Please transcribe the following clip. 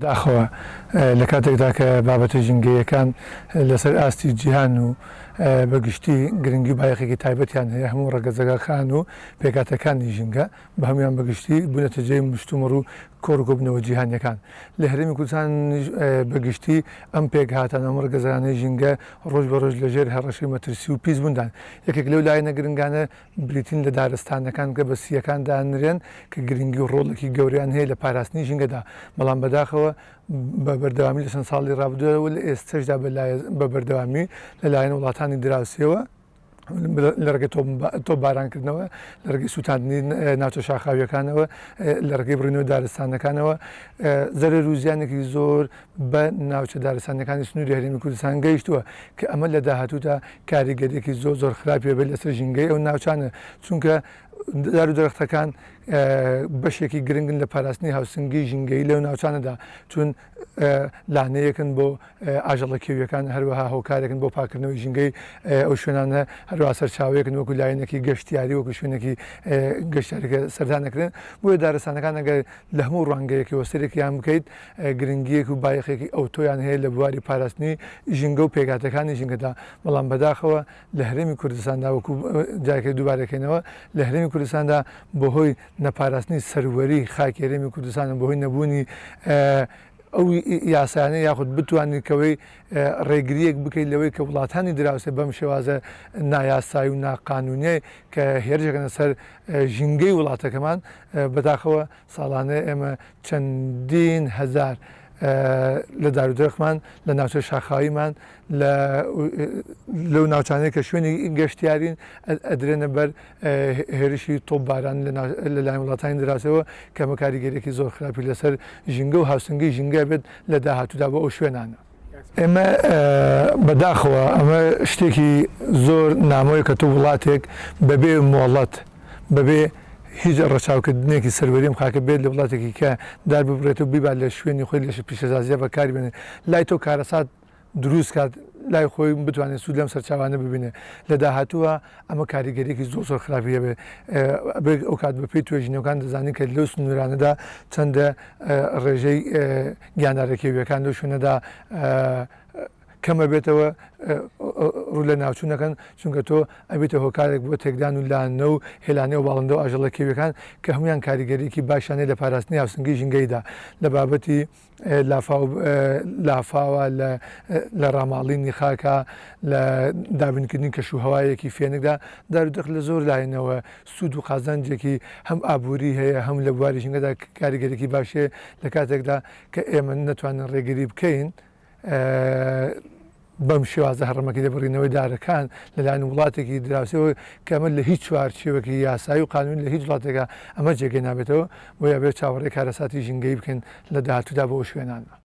داخەوە لە کاتێکدا کە بابەتە ژینگەییەکان لەسەر ئاستی جیهان و بە گشتی گرنگی و بایەخێکی تایبەتیان هەیە، هەموو ڕەگەزەکان و پێکهاتەکانی ژینگە بە هەموویان بە گشتی بوونەتە جێی مشتومڕ و کۆڕ و کۆبوونەوە جیهانییەکان. لە هەرێمی کوردستانیش بە گشتی ئەم پێکهاتانە، ئەم ڕەگەزانەی ژینگە ڕۆژ بە ڕۆژ لەژێر هەڕەشەی مەترسی و پیسبووندان. یەکێک لەو لایەنە گرنگانە بریتین لە دارستانەکان کە بە سییەکان دانرێن کە گرنگی و ڕۆڵێکی گەورەیان هەیە لە پاراستنی ژینگەدا، بەڵام بەداخەوە بە بەردەوامی لە چەند ساڵی ڕابردوودا و لە ئێستەشدا بە بەردەوامی لەلایەن وڵاتانی دراوسێوە لە ڕێگەی تۆپبارانکردنەوە، لە ڕێگەی سووتاندنی ناوچە شاخاوییەکانەوە، لە ڕێگەی بڕینەوەی دارستانەکانەوە زەرەر و زیانێکی زۆر بە ناوچە دارستانیەکانی سنووری هەرێمی کوردستان گەیشتووە کە ئەمە لە داهاتوودا کاریگەریەکی زۆر زۆر خراپی هەبێت لەسەر ژینگەی ئەو ناوچانە چونکە دار و درەختەکان بەشێکی گرنگن لە پاراستنی هاوسەنگی ژینگەیی لەو ناوچانەدا چون لانەیەکن بۆ ئاژەڵە کێویەکان هەروەها هۆکارێکن بۆ پاکردنەوەی ژینگەی ئەو شوێنانە هەروەها سەرچاوەیەکن وەکو لایەنێکی گەشتیاری وەکو شوێنێکی گەشتیاری کە سەردان دەکرێن بۆیە دارستانەکان ئەگەر لە هەموو ڕوانگەیەکەوە سەیرێکیان بکەیت گرنگییەک و بایەخێکی ئەوتۆیان هەیە لە بواری پاراستنی ژینگە و پێکهاتەکانی ژینگەدا، بەڵام بەداخەوە لە هەرێمی کوردستاندا وەکو جارێکی دووبارەکەینەوە لە هەرێمی کوردستاندا بەهۆی نەپاراستنی سەروەری خاکی هەرێمی کوردستان و بەهۆی نەبوونی ئەو یاسایانە یاخود بتوانیت کەوەی ڕێگرییەک بکەیت لەوەی کە وڵاتانی دراوسێ بەم شێوازە نایاسایی و ناقانونیە کە هێرشەکەنە سەر ژینگەی وڵاتەکەمان بەداخەوە ساڵانە ئێمە چەندین هەزار لە دارودرەختمان لە ناوچە شاخاویمان لە لەو ناوچانەی کە شوێنی گەشتیارین ئەدرێنە بەر هێرشی تۆپباران لەلایەن وڵاتانی دراوسێوە کە ئەمە کاریگەریەکی زۆر خراپی لەسەر ژینگە و هاوسەنگی ژینگە بێت لە داهاتوودا بۆ ئەو شوێنانە. ئێمە بەداخەوە ئەمە شتێکی زۆر نامۆیە کە تۆ وڵاتێک بەبێ مۆڵەت بەبێ هیچ ڕەچاوکردنێکی سەروەری ئەم خاکە بێت لە وڵاتێکی کە دار ببڕێت و بیبات لە شوێنی خۆی لە پیشەسازیە بەکاری بێنێت لای تۆ کارەسات دروست کات لای خۆی بتوانێت سوود لەم سەرچاوانە ببینێت لە داهاتووە ئەمە کاریگەریەکی زۆر زۆر خراپی هەبێت ئەبێت ئەو کات بەپێی توێژینەوەکان دەزانین کە لەو سنوورانەدا چەندە ڕێژەی گیاندارە کێویەکان لەو شوێنەدا کەمە بێتەوە ڕوو لە ناوچوون دەکەن چونکە تۆ ئەبێتە هۆکارێک بۆ تێکدان و لانە و هێلانەی و باڵندە و ئاژەڵە کێویەکان کە هەمویان کاریگەریەکی باشیان هەیە لە پاراستنی هاوسەنگی ژینگەیدا لە بابەتی لافاو لافاوە لە لە ڕاماڵینی خاکە لە دابینکردنی کەش و هەوایەکی فێنکدا دارودەخت لە زۆر لایەنەوە سوود و قازانجێکی هەم ئابووری هەیە هەم لە بواری ژینگەدا کاریگەرێکی باشێ لە کاتێکدا کە ئێمە نەتوانین ڕێگری بکەین بەم شێوازە هەڕەمەکی لە بڕینەوەی دارەکان لەلایەن وڵاتێکی دراوسێوە کە ئەمە لە هیچ چوارچێوەکی یاسایی و قانونی لە هیچ وڵاتێکا ئەمە جێگەی نابێتەوە، بۆیە ئەبێت چاوەڕێی کارەساتی ژینگەیی بکەین لە داهاتوودا بۆ ئەو شوێنانە.